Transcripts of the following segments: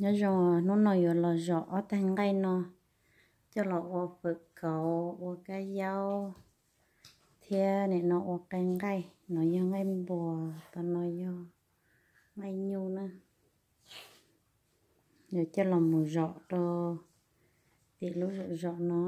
Nyob zoo, hnub no yuav los zom ob tag nqaij no coj los ua fawm kauv, ua kab yaub, thiab nim no ua qe nqaij. No yog nqaij npua, tam no yog nqaij nyuj na. Yuav coj los mus zom rau tim lub zom zom no.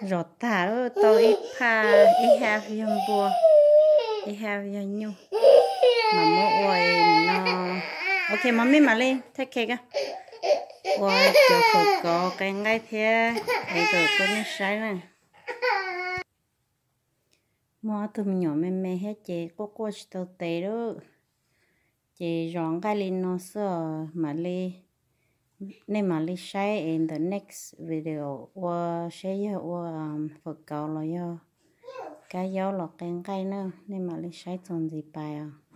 Zom tag tau ib phaj, ib half yog npua, ib half yog nyuj. Mam muab ua no. Ok, Mommy mam li take care, ua cov fawm kauv qe nqaij thiab es rau nej saib na. Muaj ob tug me nyuam me me thiab ces quaj quaj tsis tau tes lawm. Ces zom nqaij li no xwb os, mam li, nej mam li saib es ntawm next video ua saib yog ua fawm kauv los yog kab yaub los qe nqaij na, nej mam li saib txuas ntxiv pais os.